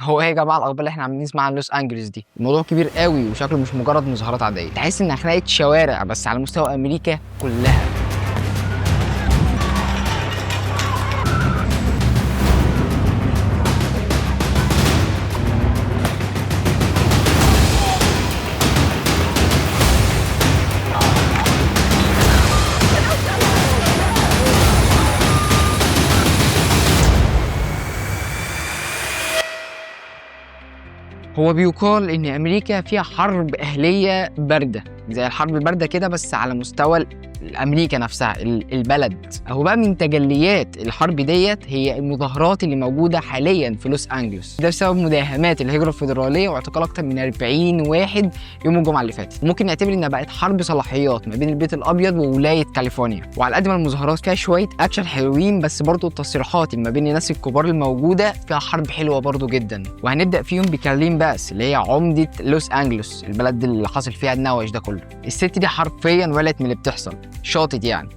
هو ايه يا جماعة الاخبار اللي احنا عاملين نسمعها عن لوس انجلوس دي؟ الموضوع كبير قوي وشكله مش مجرد مظاهرات عادية، تحس انها خناقه شوارع بس على مستوى امريكا كلها. هو بيقال ان امريكا فيها حرب اهليه باردة، زي الحرب البارده كده بس على مستوى امريكا نفسها، البلد. اهو بقى من تجليات الحرب ديت هي المظاهرات اللي موجودة حاليا في لوس انجلوس، ده بسبب مداهمات الهجرة الفيدرالية واعتقال اكتر من 40 واحد يوم الجمعة اللي فاتت. ممكن نعتبر انها بقت حرب صلاحيات ما بين البيت الابيض وولاية كاليفورنيا. وعلى قد ما المظاهرات فيها شوية اكشن حلوين، بس برضو التصريحات ما بين الناس الكبار الموجودة فيها حرب حلوة برضو جدا. وهنبدا فيهم بكارلين باس اللي هي عمده لوس انجلوس، البلد اللي حاصل فيها النوش ده كله. الست دي حرفيا ولت من اللي بتحصل، شاطت يعني،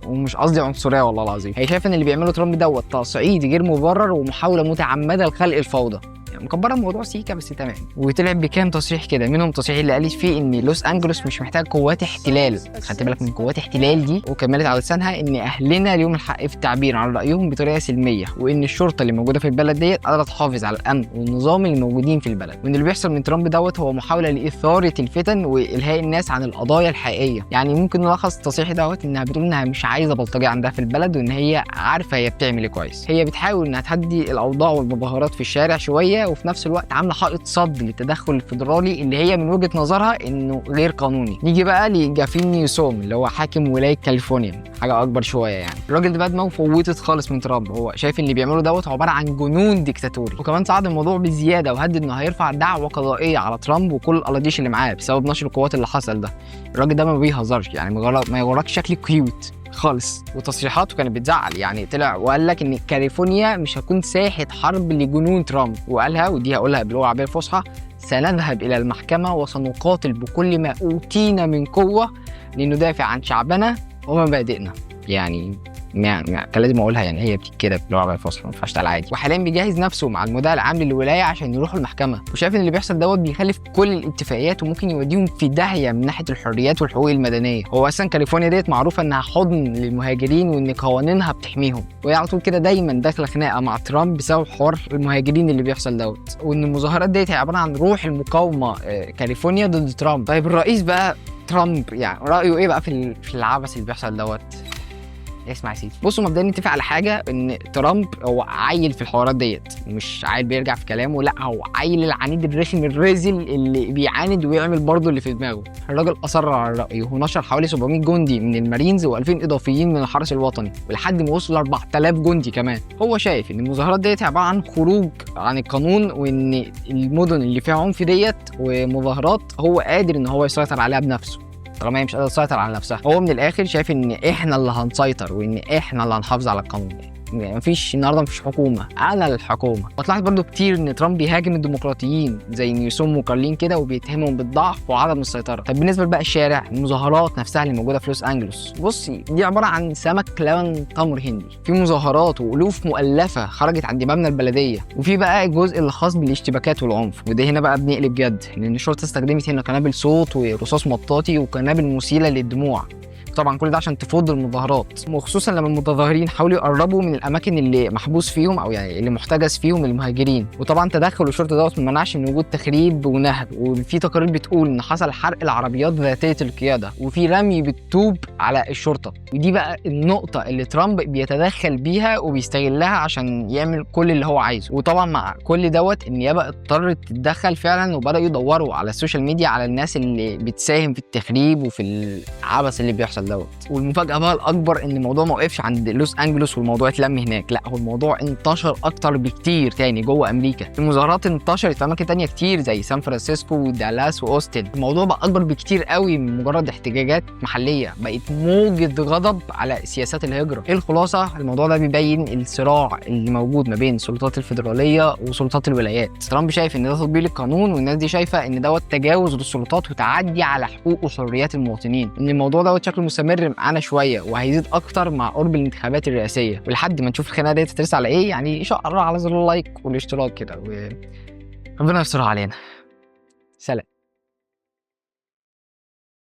ومش قصدي عنصرية والله العظيم. هي شايفه ان اللي بيعمله ترامب دوت تصعيد غير مبرر ومحاولة متعمدة لخلق الفوضى، يعني مكبره الموضوع سيكه بس تمام. وطلع بكام تصريح كده، منهم تصريح اللي قالت فيه ان لوس انجلوس مش محتاج قوات احتلال، خدت بالك من قوات احتلال دي؟ وكملت على لسانها ان اهلنا ليهم الحق في التعبير عن رايهم بطريقة سلمية، وان الشرطة اللي موجودة في البلد ديت قادرة تحافظ على الامن والنظام اللي موجودين في البلد، وان اللي بيحصل من ترامب دوت هو محاولة لاثاره الفتن والهاء الناس عن القضايا الحقيقية. يعني ممكن نلخص التصريح دوت انها بتقول انها مش عايزه بلطجيه عندها في البلد، وان هي عارفه هي بتعمل ايه كويس. هي بتحاول انها تهدي الاوضاع والمظاهرات في الشارع شوية، وفي نفس الوقت عامله حائط صد للتدخل الفيدرالي اللي هي من وجهه نظرها انه غير قانوني. نيجي بقى لجافين نيوسوم اللي هو حاكم ولاية كاليفورنيا، حاجة اكبر شوية يعني. الراجل ده بقى دماغه فوتت خالص من ترامب، هو شايف ان اللي بيعمله دوت عبارة عن جنون ديكتاتوري، وكمان صعد الموضوع بزيادة وهدد انه هيرفع دعوه قضائية على ترامب وكل القلاضيش اللي معاه بسبب نشر القوات اللي حصل ده. الراجل ده ما بيهزرش يعني، ما يغركش شكل cute خالص، وتصريحاته كانت بتزعل يعني. طلع وقال لك ان كاليفورنيا مش هتكون ساحة حرب لجنون ترامب، وقالها ودي هقولها باللغة العربية الفصحى: سنذهب الى المحكمة وسنقاتل بكل ما اوتينا من قوة لندافع عن شعبنا ومبادئنا. يعني كان لازم اقولها، يعني هي كده باللغة العربية الفصحى، ما ينفعش تعالى عادي. وحاليا بيجهز نفسه مع المدعي العام للولاية عشان يروحوا المحكمة، وشايف ان اللي بيحصل دوت بيخالف كل الاتفاقيات وممكن يوديهم في داهية من ناحية الحريات والحقوق المدنية. هو اصلا كاليفورنيا ديت معروفة انها حضن للمهاجرين وان قوانينها بتحميهم، وهي على طول كده دايما داخله خناقه مع ترامب بسبب حوار المهاجرين اللي بيحصل دوت، وان المظاهرات ديت هي عبارة عن روح المقاومة كاليفورنيا ضد ترامب. طيب الرئيس بقى ترامب يعني رايه ايه بقى في العبث اللي بيحصل دوت؟ اسمع يا سيدي، بصوا مبدئيا نتفق على حاجة، ان ترامب هو عيل في الحوارات ديت، مش عيل بيرجع في كلامه، لا هو عيل العنيد الرخم الرازل اللي بيعاند ويعمل برضه اللي في دماغه. الراجل اصر على رايه ونشر حوالي 700 جندي من المارينز و2000 اضافيين من الحرس الوطني، ولحد ما وصل 4000 جندي كمان. هو شايف ان المظاهرات ديت عبارة عن خروج عن القانون، وان المدن اللي فيها عنف ديت ومظاهرات هو قادر ان هو يسيطر عليها بنفسه، طالما هي مش قادرة تسيطر على نفسها. هو من الاخر شايف ان احنا اللي هنسيطر وان احنا اللي هنحافظ على القانون، يعني مفيش النهارده مفيش حكومة، انا الحكومة. وطلعت برضو كتير ان ترامب بيهاجم الديمقراطيين زي نيوسوم وكارلين كده، وبيتهمهم بالضعف وعدم السيطرة. طب بالنسبة بقى الشارع، المظاهرات نفسها اللي موجودة في لوس انجلوس، بصي دي عبارة عن سمك لبن تمر هندي، في مظاهرات والوف مؤلفه خرجت عند مبنى البلدية، وفي بقى الجزء اللي خاص بالاشتباكات والعنف، وده هنا بقى بنقلب جد، لان الشرطة استخدمت هنا قنابل صوت ورصاص مطاطي وقنابل مسيله للدموع، طبعا كل ده عشان تفض المظاهرات، وخصوصا لما المتظاهرين حاولوا يقربوا من الاماكن اللي محبوس فيهم او يعني اللي محتجز فيهم المهاجرين. وطبعا تدخل الشرطة دوت ما منعش من وجود تخريب ونهب، وفي تقارير بتقول ان حصل حرق العربيات ذاتية القيادة، وفي رمي بالطوب على الشرطة. ودي بقى النقطة اللي ترامب بيتدخل بيها وبيستغلها عشان يعمل كل اللي هو عايزه. وطبعا مع كل دوت النيابة اضطرت تتدخل فعلا، وبداوا يدوروا على ال social media على الناس اللي بتساهم في التخريب وفي العبث اللي بيحصل دوت. والمفاجأة بقى الأكبر إن الموضوع ما وقفش عند لوس أنجلوس والموضوع اتلم هناك، لا هو الموضوع انتشر أكتر بكتير تاني جوه أمريكا. المظاهرات انتشرت في أماكن تانية كتير زي سان فرانسيسكو ودالاس وأوستن. الموضوع بقى أكبر بكتير قوي من مجرد احتجاجات محلية، بقت موجة غضب على سياسات الهجرة. إيه الخلاصة؟ الموضوع ده بيبين الصراع اللي موجود ما بين السلطات الفيدرالية وسلطات الولايات. ترامب شايف إن ده تطبيق القانون، والناس دي شايفة إن دوت تجاوز للسلطات وتعدي على حقوق وحريات المواطنين، إن الموضوع دوت شكله مستمر معانا شوية وهيزيد اكتر مع قرب الانتخابات الرئاسية. ولحد ما نشوف الخناقة ديت هترسى على ايه، يعني شقر على زر ال like والاشتراك كده. ربنا يستر علينا. سلام.